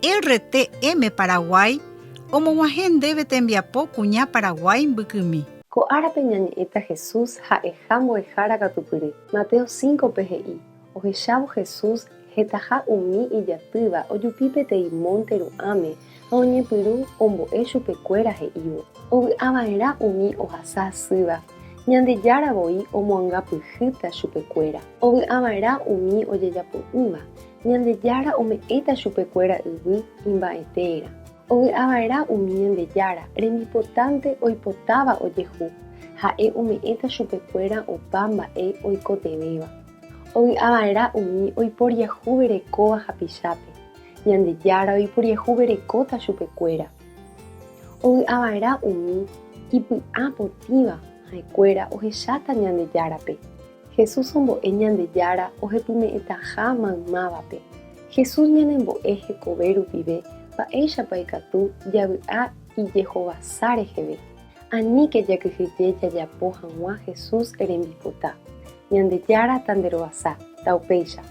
RTM Paraguay omog̃uahẽ ndéve tembiapo kuña Paraguái mbykymi. Ko árape ñañe'ẽta Jesús ha'eha mbo'ehára katupyry. Mateo cíncope he'i, Ohechávo Jesús hetaha umi ijatýva ojupi peteĩ mónte ru'ãme ha oñepyrũ ombo'e chupekuéra he'ívo, Ovy'ava'erã umi ohasa asýva, Ñandejára voi omoangapyhýta chupekuéra. Ovy'ava'erã umi ojejapo'ỹva, Ñandejára ome'ẽta chupekuéra yvy imba'etéerã. Ovy'ava'erã umi Ñandejára rembipotánte oipotáva ojehu, ha'e ome'ẽta chupekuéra opa mba'e oikotevẽva. Ovy'ava'erã umi oiporiahuverekóva hapichápe, Ñandejára oiporiahuverekóta chupekuéra. Ovy'ava'erã umi ipy'a potĩva, ha'ekuéra ohecháta Ñandejárape. Jesús ombo'e Ñandejára ohepyme'ẽtaha maymávape. Jesús ñanembo'e hekove rupive mba'éichapa ikatu javy'a ijehovasa reheve. Aníke jakyhyje jajapo hag̃ua Jesús rembipota. Ñandejára tanderovasa. Taupéicha.